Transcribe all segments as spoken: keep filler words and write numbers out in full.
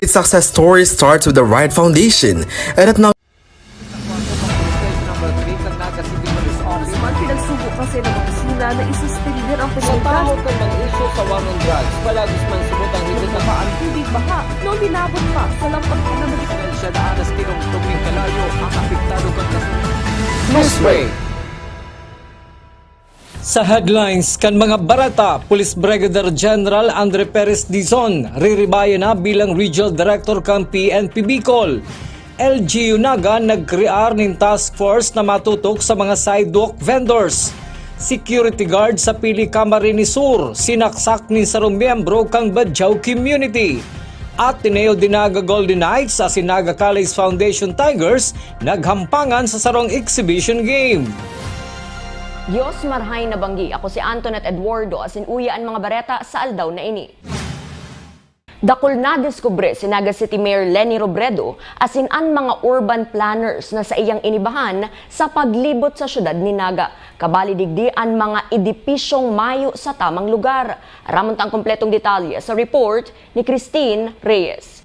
Its success story starts with the right foundation. And at now, Naman pinagsubo kasi ng opisina na isuspender ang Sa tawo kan mga isyu sa war on drugs, palagis man subot ang higit na Ang tubig baha, no linabot pa sa lampag na Siya daan na sa tinong tubig kalayo ang apektado kan kasunod. Newsbreak. Sa headlines kan mga bareta, Police Brigadier General Andre Perez Dizon riribayan na bilang Regional Director kan P N P Bicol. L G U Naga nagkrear nin task force na matutok sa mga sidewalk vendors. Security guard sa Pili Camarines Sur sinaksak nin sarong miyembro kan Badjao community. Ateneo de Naga Golden Knights asin Naga College Foundation Tigers naghampangan sa sarong exhibition game. Dios marhay na banggi. Ako si Antoinette Eduardo, asin uya an mga bareta sa aldaw na ini. Dakul na diskubre si Naga City Mayor Leni Robredo asin an mga urban planners na saiyang inibahan sa paglibot sa syudad ni Naga. Kabali digdi an mga edipisyong mayo sa tamang lugar. Aramon ta an kompletong detalye sa report ni Christine Reyes.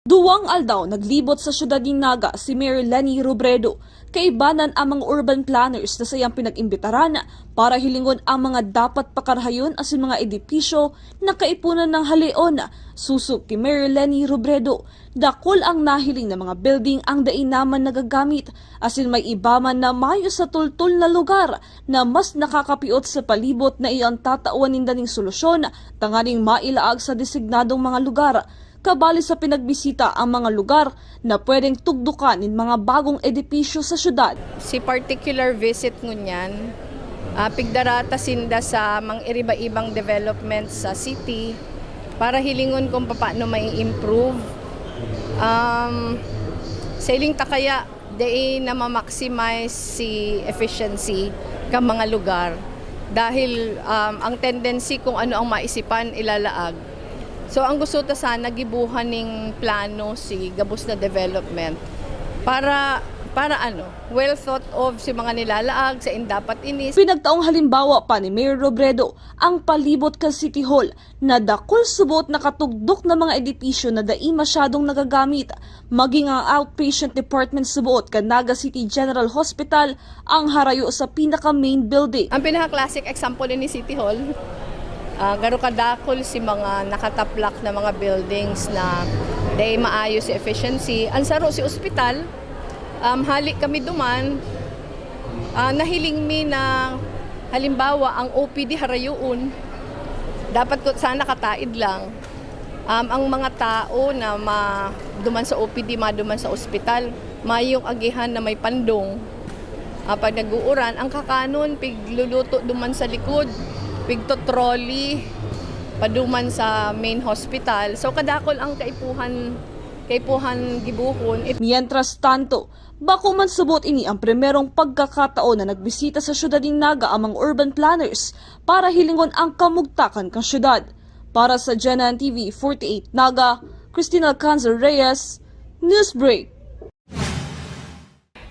Duwang aldaw naglibot sa syudad nin Naga si Mayor Leni Robredo. Kaibanan ang mga urban planners na saiyang pinag-imbitaran para hilingon ang mga dapat pakarhayon asin mga edipisyo na kaipunan ng haleon. Susog ki Mayor Leni Robredo, dakul ang nahiling na mga building ang dai naman nagagamit, asin may iba man na mayo sa tultol na lugar na mas nakakapiot sa palibot na iyan tatawan ninda ning solusyon tanganing mailaag sa designadong mga lugar. Kabali sa pinagbisita ang mga lugar na pwedeng tugdukan nin mga bagong edipisyo sa syudad. Si particular visit ngunyan, ah, pigdarata sinda sa mga iriba-ibang development sa city para hilingon kung paano mai-improve. Um, sa iling takaya, dai na ma-maximize si efficiency ka mga lugar dahil um, ang tendency kung ano ang maisipan ilalaag. So ang gusto ta sana gibuhan ning plano si gabos na development para para ano, well thought of si mga nilalaag sa indapat inis. Pinagtaong halimbawa pa ni Mayor Robredo ang palibot kan City Hall na dakul subot nakatugdok na mga edipisyo na dai masyadong nagagamit, maging ang outpatient department subot kan Naga City General Hospital ang harayo sa pinaka-main building. Ang pinaka-classic example ni City Hall, ah, garo kadakol si mga nakataplak na mga buildings na dai maayo si efficiency. Ang saro si ospital, um, hali kami duman, ah, nahiling mi na halimbawa ang O P D harayoon, dapat ko sana kataid lang. Um, ang mga tao na ma duman sa O P D, maduman sa ospital, mayong agihan na may pandong. Ah, pag nag-uuran, ang kakanon, pigluluto duman sa likod, pigtotrolley, paduman sa main hospital. So, kadakol ang kaipuhan, kaipuhan gibuhon. It- Mientras tanto, bako man subot ini ang primerong pagkakataon na nagbisita sa syudad nin Naga ang mga urban planners para hilingon ang kamugtakan kan syudad. Para sa Genan T V forty-eight Naga, Christine Alcanzar Reyes, Newsbreak.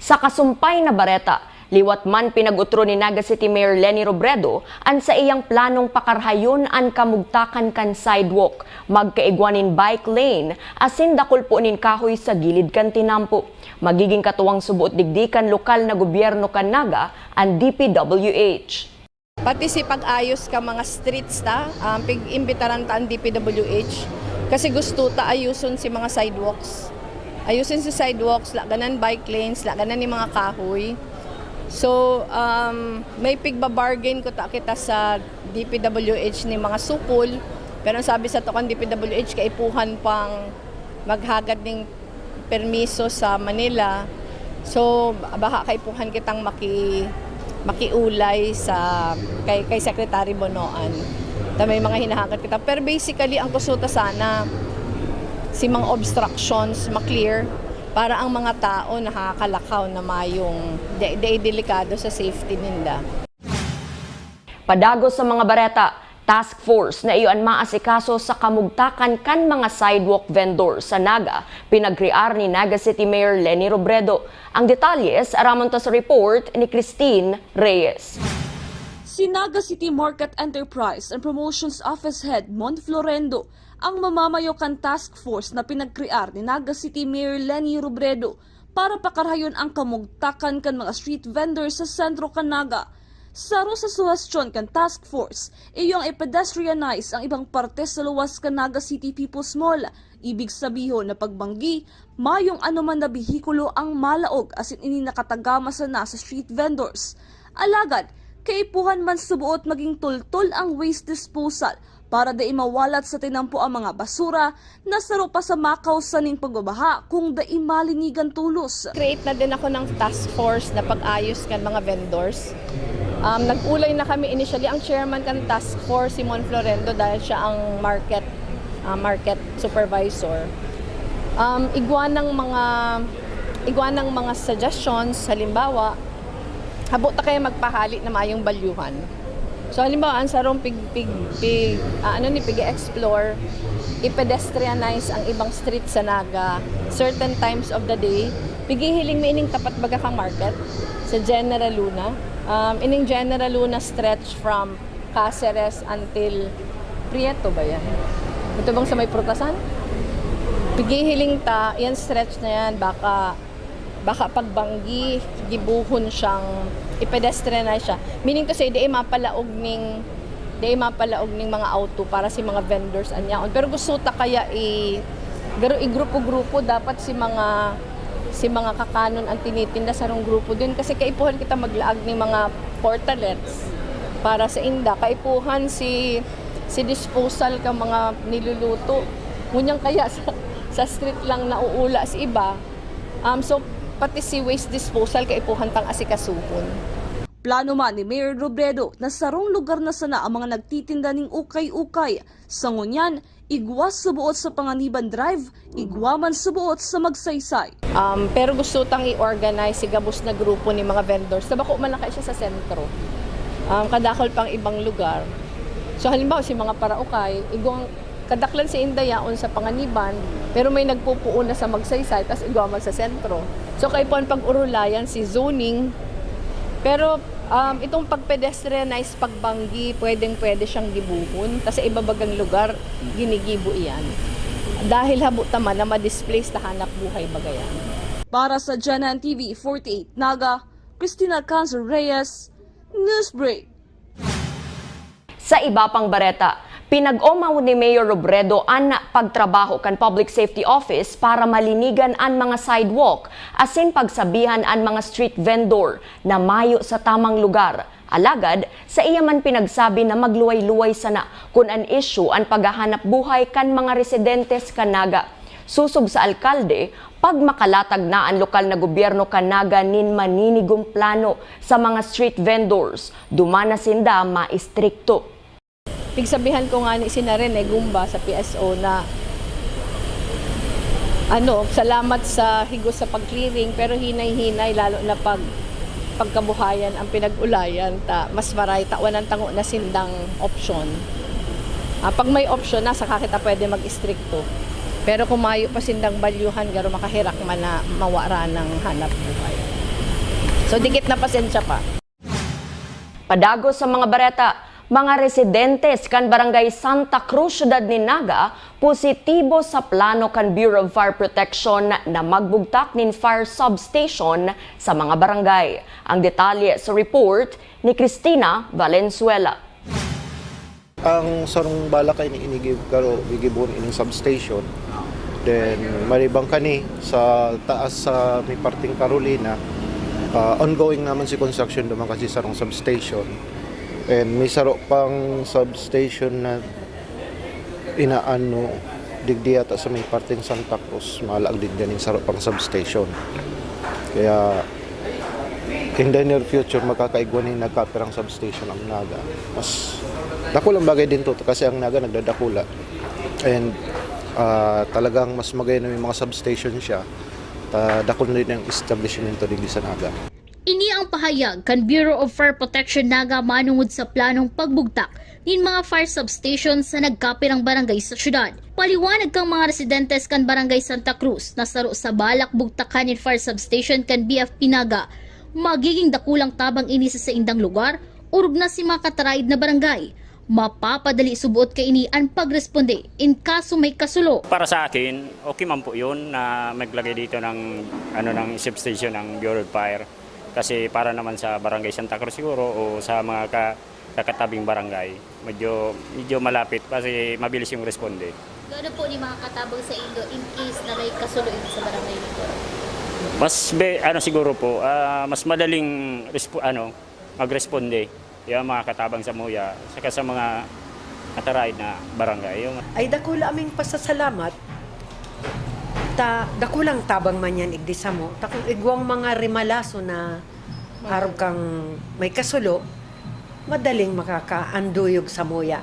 Sa kasumpay na bareta, liwat man pinag-otro ni Naga City Mayor Leni Robredo an saiyang planong pakarhayon an kamugtakan kan sidewalk, magkaigwa nin bike lane, asin dakul po nin kahoy sa gilid kan tinampo. Magiging katuwang suboot digdi kan lokal na gobyerno kan Naga, an D P W H. Pati si pag-ayos ka mga streets ta, um, pig-imbitaran ta ang D P W H kasi gusto ta ayuson si mga sidewalks. Ayusin si sidewalks, laganan bike lanes, laganan ni mga kahoy. So, um, may pigbabargain ko ta kita sa D P W H ni mga sukol. Pero ang sabi sa tukang D P W H, kaipuhan pang maghagad ning permiso sa Manila. So, baha kaipuhan kitang maki makiulay sa kay, kay Secretary Bonoan. Ta may mga hinahagad kita. Pero basically, ang gusto ta sana, si mga obstructions, ma-clear para ang mga tao nakakalakaw na mayong de, de delikado sa safety ninda. Padagos sa mga bareta, task force na iyo an maasikaso sa kamugtakan kan mga sidewalk vendor sa Naga, pinagkrear ni Naga City Mayor Leni Robredo. Ang detalye sa aramon ta sa report ni Christine Reyes. Si Naga City Market Enterprise and Promotions Office Head Mon Florendo ang mamamayo kan task force na pinagkrear ni Naga City Mayor Leni Robredo para pakarahayon ang kamugtakan kan mga street vendors sa sentro kan Naga. Saro sa suhestyon kan task force, iyo ang i-pedestrianize ang ibang parte sa luwas kan Naga City People's Mall. Ibig sabihon na pagbanggi, mayong anoman na behikulo ang malaog asin ini nakatagama sana sa street vendors. Alagad, kaipuhan man suboot maging tultol ang waste disposal para dai mawalat sa tinampo ang mga basura na saro pa sa makausa nin pagbabaha kung dai malinigan tolos. Create na din ako ng task force na pag-ayos kan mga vendors. Um, nag-ulay na kami initially. Ang chairman kan task force, si Mon Florendo, dahil siya ang market, ah, market supervisor. Um, igwa ng mga, igwa ng mga suggestions, halimbawa, habo ta kaya magpahali na mayong balyuhan. So, halimbawa, ang sarong pig, pig, pig, ah, ano ni, pig-explore, i-pedestrianize ang ibang street sa Naga, certain times of the day. Pighihiling mi ining tapat baga kang market, sa General Luna. Um, ining General Luna stretch from Caceres until Prieto ba yan? Ito bang sa may prutasan? Pighihiling ta, yan stretch na yan, baka, baka pagbanggi, gibohon siyang, i-pedestrianize siya. Meaning to say, di mapalaog ning, di mapalaog ning mga auto para si mga vendors anyaon. Pero gusto ta kaya i, garo, igrupo-grupo, dapat si mga, si mga kakanon ang tinitinda sa rong grupo din. Kasi kaipuhan kita maglaag ning mga portalets para sa inda. Kaipuhan si, si disposal ka mga niluluto. Ngunyan kaya sa, sa street lang nauula si iba. Um, so, pati si waste disposal kaipuhan tang asikasuhon. Plano man ni Mayor Robredo na sarong lugar na sana ang mga nagtitinda ning ukay-ukay. Sa ngunyan, igwa suboot sa Panganiban Drive, igwa man suboot sa Magsaysay. Um, pero gusto tang i-organize si gabos na grupo ni mga vendors na bako man lang kayo siya sa sentro. Um, kadakol pang ibang lugar. So, halimbawa, si mga paraukay, igwang kadaklan si inda yaon sa Panganiban, pero may nagpupuon na sa Magsaysay, tas igwa man sa sentro. So, kaipuhan pag-urulayan si zoning, pero, um, itong pag-pedestrianize, pagbanggi, pwedeng-pwede siyang gibuhon, tas sa ibabagang lugar, ginigibo iyan. Dahil habo ta man na ma-displace ta hanap buhay baga yan. Para sa Janan T V forty-eight Naga, Christina Cancer Reyes, Newsbreak. Sa iba pang bareta, pinag-omaw ni Mayor Robredo an pagtrabaho kan Public Safety Office para malinigan an mga sidewalk asin pagsabihan an mga street vendor na mayo sa tamang lugar. Alagad, saiya man pinagsabi na magluway-luway sana kun an isyu an paghahanap buhay kan mga residentes kan Naga. Sosog sa alkalde, pagmakalatag na an lokal na gobyerno kan Naga nin maninigong plano sa mga street vendors, duman na sinda maistrikto. Pigsabihan ko ngani si Naren Gumba sa P S O na, ano, salamat sa higos sa pag-clearing, pero hinay-hinay, lalo na pag pagkabuhayan ang pinag-ulayan, ta mas maray tawan ang tango na sindang opsyon. Ah, pag may opsyon na, saka kita pwede mag-istrikto. Pero kung mayo pa sindang balyuhan, garo makahirak man na mawara ng hanap buhay. So, dikit na pasensya pa. Padagos sa mga bareta, mga residentes kan Barangay Santa Cruz, Syudad nin Naga, positibo sa plano kan Bureau of Fire Protection na magbugtak nin fire substation sa mga barangay. Ang detalye sa report ni Christina Valenzuela. Ang sarong balak ay ini, ini gib-, karo, gigibohon ining substation. Then, malibang kani sa taas sa may parting Carolina, ah, ongoing naman si construction duman kasi sarong substation. And may saro pang substation na inaano, digdi ata sa may parting Santa Cruz, malaag digdi ning saro pang substation. Kaya, in the near future, makakaigwa nin nagkapirang substation ang Naga. Mas dakul ang bagay din to kasi ang Naga nagdadakula. And, ah, talagang mas magay na may mga substation siya. Ta, dakul na din ang establishment to digdi sa Naga. Ini ang pahayag kan Bureau of Fire Protection Naga manungod sa planong pagbugtak nin mga fire substation sa nagkapirang barangay sa syudad. Paliwanag kan mga residentes kan Barangay Santa Cruz na saro sa balak bugtakan nin fire substation kan B F P Naga, magiging dakulang tabang ini sa saindang lugar, orog na si mga kataraid na barangay. Mapapadali suboot kaini an pagresponde in kaso may kasulo. Para sa akin, okay man po yun na maglagay dito ng, ano, ng substation ng Bureau of Fire. Kasi para naman sa Barangay Santa Cruz siguro o sa mga ka- kakatabing barangay. Medyo, medyo malapit kasi mabilis yung responde. Gaano po ni mga katabang sa indo in case na may kasulo sa barangay nito? Mas be, ano siguro po, ah, mas madaling respo, ano, magresponde yung mga katabang sa Muya saka sa mga nataraid na barangay. Yung Ay dakula aming pasasalamat ta dakulang tabang man yan igdi samo ta kung igwang mga rimalaso na arog kang may kasulo, madaling makakaanduyog sa muya.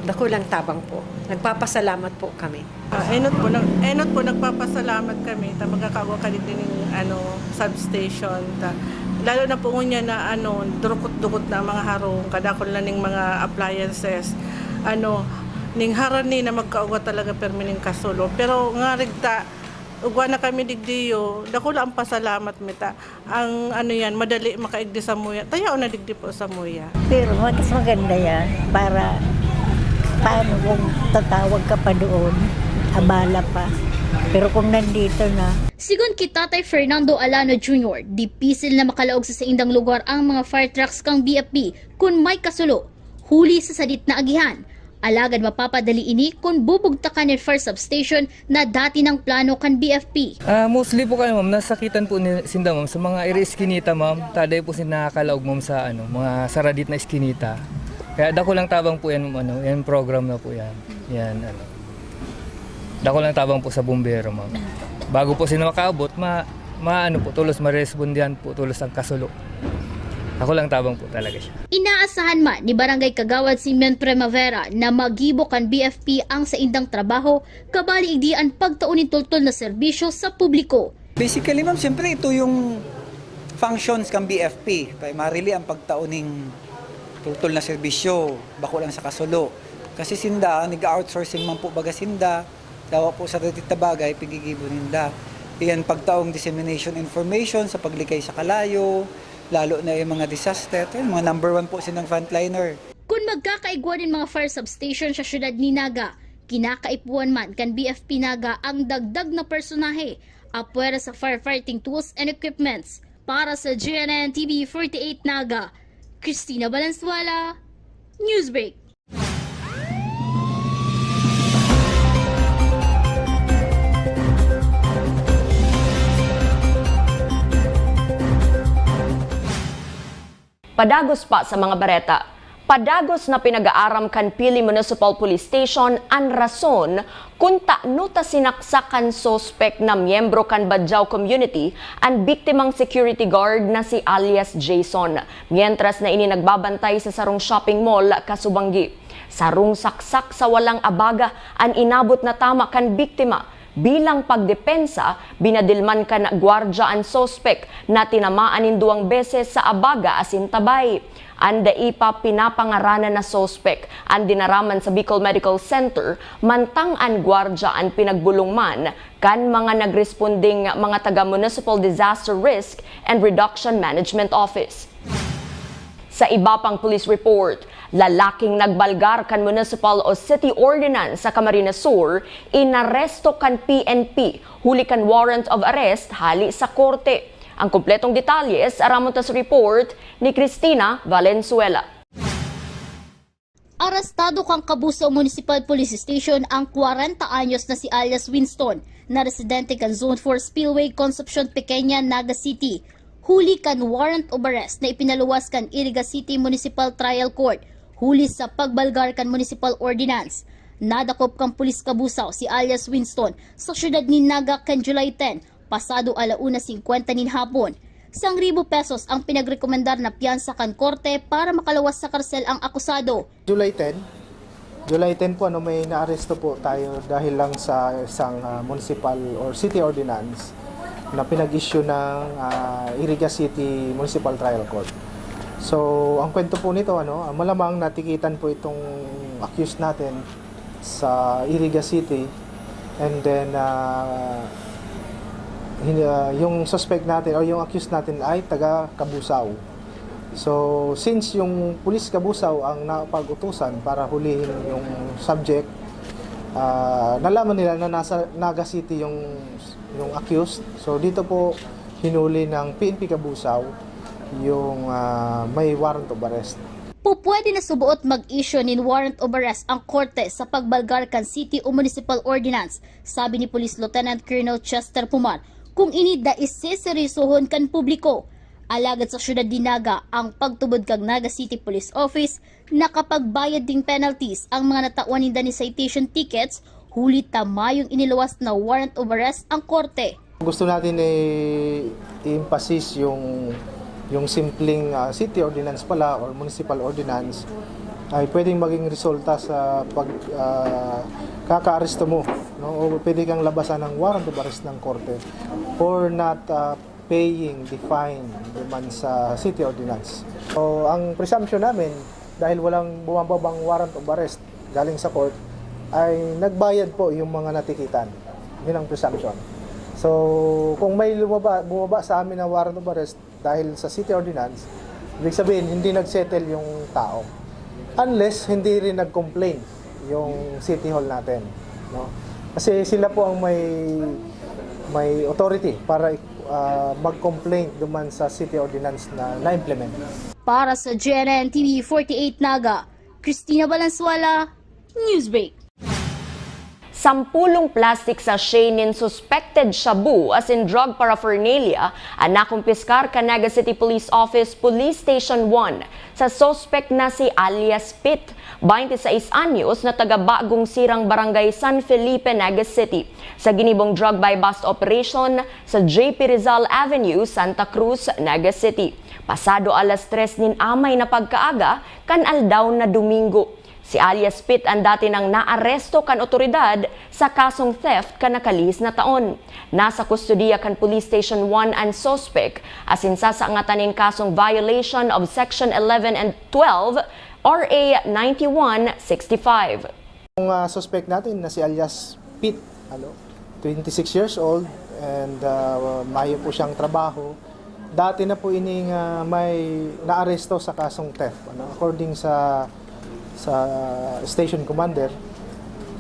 Dakulang tabang po. Nagpapasalamat po kami. Ah, enot po, nag, enot po nagpapasalamat kami ta magkakawa kami din ning ano substation ta lalo na po ngunya na ano durukot-dukot na mga harong kadakol na ning mga appliances ano ning harani na magkawa talaga permi ning kasulo pero nga rigta ugwa na kami digdiyo dakula ang pasalamat mi ta Ang ano yan, madali makaigdi sa muya. Tayaon na digdi po sa muya. Pero mas maganda yan para paano kung tatawag ka pa doon, abala pa. Pero kung nandito na, Sigon ki Tatay Fernando Alano Junior, dipisil na makalaog sa saindang lugar ang mga fire trucks kan B F P kun may kasulo, huli sa sadit na agihan. Alagad mapapadali ini kun bubugtakan nin fire substation na dati nang plano kan B F P. Ah, mostly po kaya, ma'am, nasakitan po ni, sinda, ma'am, sa mga iri-eskinita, ma'am. Taday po sila nakakalaog, ma'am, sa, ano, mga saradit na eskinita. Kaya dakulang tabang po yan, ma'am, ano, yan program na po yan. Yan, ano. Dakulang tabang po sa bumbero, ma'am. Bago po sila makaabot, ma, maano po, tulos, marespondihan po, tulos ang kasulo. Dakulang tabang po talaga siya. Inaasahan man ni Barangay Kagawad Simeon Primavera na magibo kan B F P ang saindang trabaho kabali igdi an pagtao nin tultol na serbisyo sa publiko. Basically, ma'am, siyempre ito yung functions kan B F P. Kay marili ang pagtao ning tultol na serbisyo, bako lang sa kasulo. Kasi sinda, nag-outsourcing man po baga sinda, dawa po sa dati ta bagay, pigigibo ninda. Iyan pagtaong dissemination information sa paglikay sa kalayo, lalo na yung mga disaster. Yung mga number one po sinang frontliner. Kun magkakaigwa nin mga fire substation sa syudad ni Naga, kinakaipuhan man kan B F P Naga ang dagdag na personahe apwera sa firefighting tools and equipments. Para sa G N N T V forty-eight Naga, Christina Valenzuela, Newsbreak. Padagos pa sa mga bareta. Padagos na pinag-aaram kan Pili Municipal Police Station an rason kun tano ta sinaksak kan suspek na miyembro kan Badiao community an biktimang security guard na si alias Jason, mientras na ini nagbabantay sa sarong shopping mall, Casubangui. Sarong saksak sa walang abaga an inabot na tama kan biktima. Bilang pagdepensa, binadil man kan gwardiya an suspek na tinamaan nin duwang beses sa abaga asin tabay. An dai pa pinapangaranan na suspek an dinaraman sa Bicol Medical Center, mantang an gwardiya an pinagbulong man kan mga nagresponding mga taga Municipal Disaster Risk and Reduction Management Office. Sa iba pang police report, lalaking nagbalgar kan municipal o city ordinance sa Camarines Sur, inaresto kan P N P huli kan warrant of arrest hali sa korte. Ang kompletong detalye sa aramon ta sa report ni Christina Valenzuela. Arestado kan Cabusao Municipal Police Station ang kwarenta anyos na si alias Winston, na residente kan Zone four Spillway, Concepcion Pequeña, Naga City, huli kan warrant of arrest na ipinaluwas kan Iriga City Municipal Trial Court huli sa pagbalgar kan Municipal Ordinance. Nadakop kan Pulis Cabusao si alias Winston sa siyudad nin Naga kan July ten, pasado ala una singkwenta nin hapon. Sangribo pesos ang pinagrekomendar na piyansa kan korte para makaluwas sa karsel ang akusado. July ten, July ten po, ano, may naaresto po tayo dahil lang sa isang, ah, municipal or city ordinance na pinag-issue ng, ah, Iriga City Municipal Trial Court. So, ang kwento po nito, ano, ah, malamang natikitan po itong accused natin sa Iriga City, and then, ah, hin-, ah, yung suspect natin or yung accused natin ay taga Cabusao. So, since yung pulis Cabusao ang napag-utusan para hulihin yung subject, ah, nalaman nila na nasa Naga City yung, yung accused. So, dito po hinuli ng P N P Cabusao yung, ah, may warrant of arrest. Pupwede na suboot mag-issue nin warrant of arrest ang korte sa pagbalgar kan city o municipal ordinance, sabi ni Police Lieutenant Colonel Chester Pumar, kung ini dai seseryosohon kan publiko. Alagad sa syudad nin Naga, ang pagtubod kan Naga City Police Office, nakapagbayad ding penalties ang mga natawan ninda ni citation tickets, huli ta mayong iniluwas na warrant of arrest ang korte. Gusto natin i-, i-emphasize yung, yung simpleng, ah, city ordinance pala or municipal ordinance ay pwedeng maging resulta sa pag, ah, kakaaresto mo, no? O pwede kang labasan ng warrant of arrest ng korte for not, ah, paying the fine naman sa city ordinance. So, ang presumption namin, dahil walang bumababang warrant of arrest galing sa court, ay nagbayad po yung mga natikitan. Yun ang presumption. So, kung may lumaba, bumaba sa amin na warrant of arrest dahil sa city ordinance, ibig sabihin, hindi nagsettle yung tao. Unless hindi rin nag-complain yung City Hall natin, no? Kasi sila po ang may, may authority para, ah, mag-complain duman sa city ordinance na na-implement. Para sa G N N T V forty-eight Naga, Christina Valenzuela, Newsbreak. Sampulong plastic sachet nin suspected shabu asin drug paraphernalia an nakumpiskar kan Naga City Police Office Police Station one sa suspek na si alias Pit, twenty-six anyos, na taga Bagong Sirang, Barangay San Felipe, Naga City, sa ginibong drug buy-bust operation sa J P Rizal Avenue, Santa Cruz, Naga City, pasado alas tres nin amay na pagkaaga kan aldaw na Domingo. Si alias Pit an dati nang naaresto kan otoridad sa kasong theft kan nakalihis na taon. Nasa kustodiya kan Police Station one an suspek asin sasangatan nin kasong violation of Section eleven and twelve, R A ninety-one sixty-five. Ang, ah, suspect natin na si alias Pit, ano, twenty-six years old, and, ah, mayo po siyang trabaho. Dati na po ining, ah, may naaresto sa kasong theft, ano, according sa, sa station commander,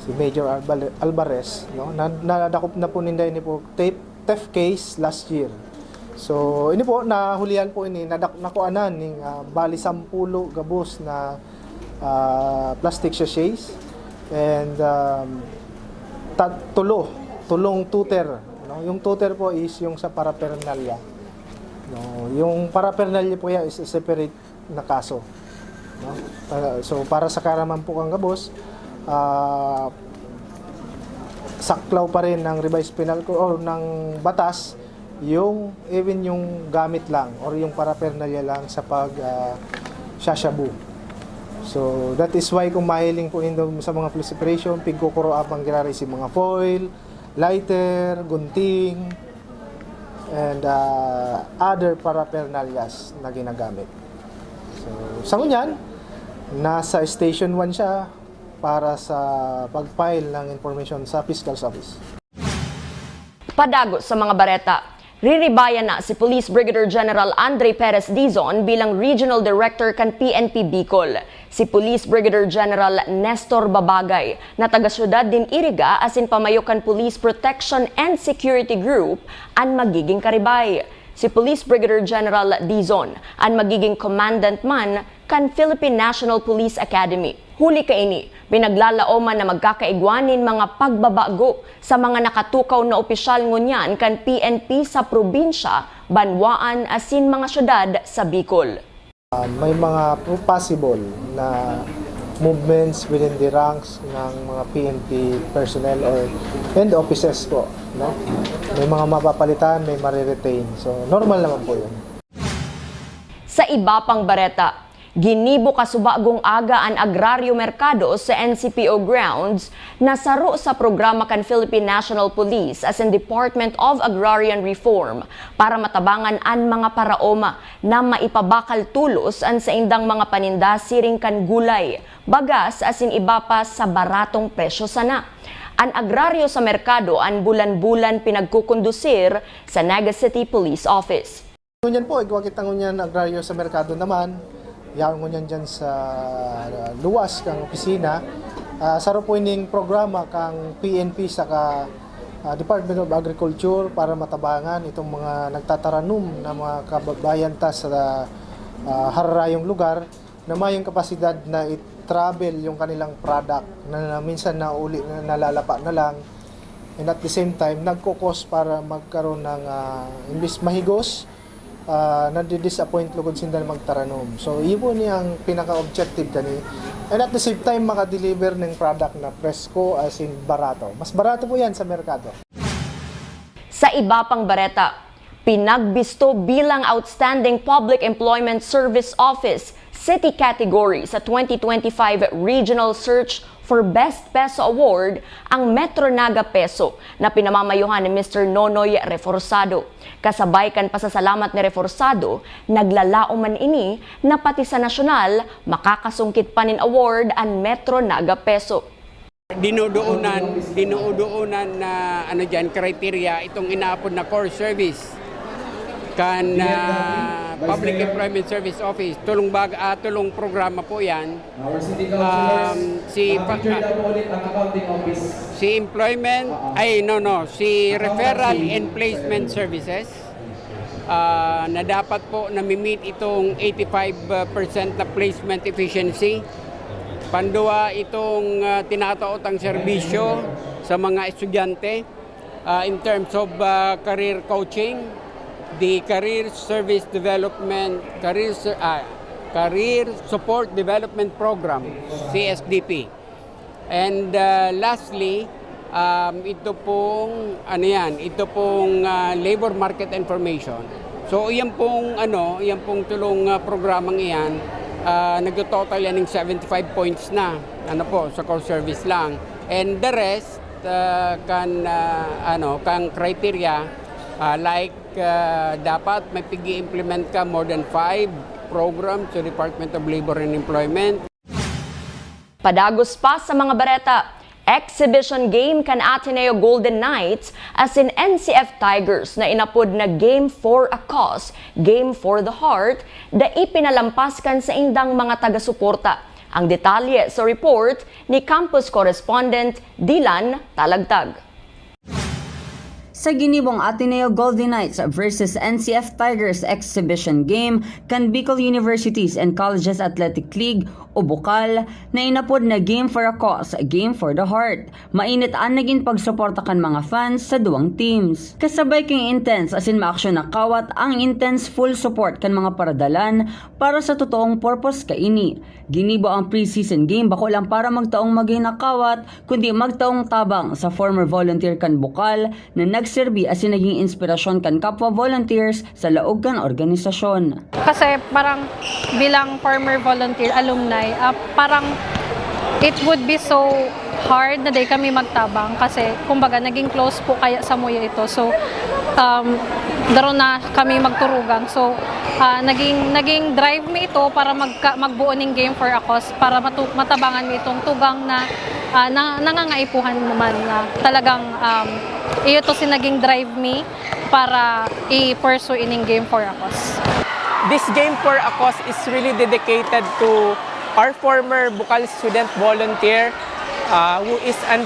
si Major Albale-, Alvarez, no, na, nadakop na po ninda ini po tape, theft case last year. So, ini po, nahulihan po ini, nadak-, nakuanan ning, ah, bali sampulo gabos na, ah, plastic sachets and, um, ta-, tulo, tulong toter, no? Yung toter po is yung sa paraphernalia. No, yung paraphernalia po yan is a separate na kaso, no? Ah, so, para sa kaaraman po kan gabos, ah, saklaw pa rin ng revised penal code or ng batas yung, even yung gamit lang or yung paraphernalia lang sa pag, ah, shashabu. So, that is why kung mahiling po nindo sa mga police operation, pigkukuro abang giraray si mga foil, lighter, gunting, and, ah, other paraphernalias na ginagamit. So, sa ngunyan, nasa Station one siya para sa pag-file ng information sa Fiscal's Office. Padago sa mga bareta. Riribayan na si Police Brigadier General Andre Perez Dizon bilang Regional Director kan P N P Bicol. Si Police Brigadier General Nestor Babagay, na taga-syudad nin Iriga asin pamayo kan Police Protection and Security Group, an magiging karibay. Si Police Brigadier General Dizon an magiging commandant man kan Philippine National Police Academy. Huli kaini, pinaglalaoman na magkakaigwa nin mga pagbabago sa mga nakatukaw na opisyal ngunyan kan P N P sa probinsya, banwaan asin mga syudad sa Bicol. Ah, may mga po-, possible na movements within the ranks ng mga P N P personnel or, and officers po, no? May mga mapapalitan, may mariretain. So, normal naman po yun. Sa iba pang bareta, ginibo kasubagong aga an Agraryo Merkado sa N C P O grounds na saro sa programa kan Philippine National Police asin Department of Agrarian Reform para matabangan an mga paraoma na maipabakal tolos an saindang mga paninda siring kan gulay, bagas asin iba pa sa baratong presyo sana. An agraryo sa merkado an bulan-bulan pinagkukondusir sa Naga City Police Office. Ngunyan po, igwa kita ngunyan agraryo sa merkado naman. Yaon ngunyan dyan sa luwas kang opisina. Ah, saro po ining programa kang P N P saka, ah, Department of Agriculture para matabangan itong mga nagtataranom na mga kababayan ta sa, ah, hararayong lugar na mayong kapasidad na i-travel yung kanilang product na, na minsan nauli na, nalalapa na lang. And at the same time, nagkukos para magkaroon ng, ah, imbis mahigos, ah, nadi-disappoint lugod sinda na magtaranom. So, iyo po niya ang pinaka-objective kani. And at the same time, makadeliver ng product na presko, as in barato. Mas barato po yan sa merkado. Sa iba pang bareta, pinagbisto bilang Outstanding Public Employment Service Office City Category sa twenty twenty-five Regional Search for Best PESO Award ang Metro Naga PESO na pinamamayuhan ni Mister Nonoy Reforzado. Kasabay kan pasasalamat ni Reforzado, naglalaom man ini na pati sa nasyonal makakasungkit pa nin award an Metro Naga PESO. Dinodoonan, dinodoonan na ano diyan, criteria itong inaapod na core service kan ah, Public Employment Service Office. Tulong bag, ah, tulong programa po 'yan. Um, si pa- ah, si employment, ay no no, si referral and placement services ah, na dapat po nami-meet itong eighty-five percent na placement efficiency. Pandua, itong ah, tinataotang serbisyo sa mga estudyante ah, in terms of ah, career coaching, the Career Service Development, Career Ser- ah, Career Support Development Program, C S D P. And ah, lastly, um, ito pong ano 'yan, ito pong ah, labor market information. So, iyan pong ano, iyan pong tulong ah, programang iyan, ah, nagto-total yan ng seventy-five points na, ano po, sa core service lang. And the rest ah, kan ah, ano, kan criteria ah, like ah, dapat may pig-i-implement ka more than five programs sa Department of Labor and Employment. Padagos pa sa mga bareta, exhibition game kan Ateneo Golden Knights asin N C F Tigers na inapod na Game for a Cause, Game for the Heart, dai pinalampas kan saindang mga taga-suporta. Ang detalye sa report ni campus correspondent Dylan Talagtag. Sa ginibong Ateneo Golden Knights versus N C F Tigers exhibition game kan Bicol Universities and Colleges Athletic League o BUCAL na inapod na Game for a Cause, Game for the Heart. Mainit an nagin pagsuporta kan mga fans sa duwang teams. Kasabay kan intense asin maaksyon na kawat ang intense full support kan mga paradalan para sa totoong purpose kaini. Ginibo ang pre-season game bako lang para magtaong magin na kawat, kundi magtaong tabang sa former volunteer kan BUCAL na nagserbi asin naging inspirasyon kan kapwa volunteers sa laog kan organisasyon. Kasi parang bilang former volunteer, alumni, ah, parang it would be so hard na dai kami magtabang kasi kumbaga naging close po kaya samuya ito. So, um, daro na kami magturugang. So, ah, naging, naging drive mi ito para magka, magbuo ning Game for a Cause para matu- matabangan mi itong tugang na, ah, na nangangaipuhan naman na talagang, um, iyo to si naging drive mi para i-pursue ining Game for a Cause. This Game for a Cause is really dedicated to our former BUCAL student volunteer, uh, who is an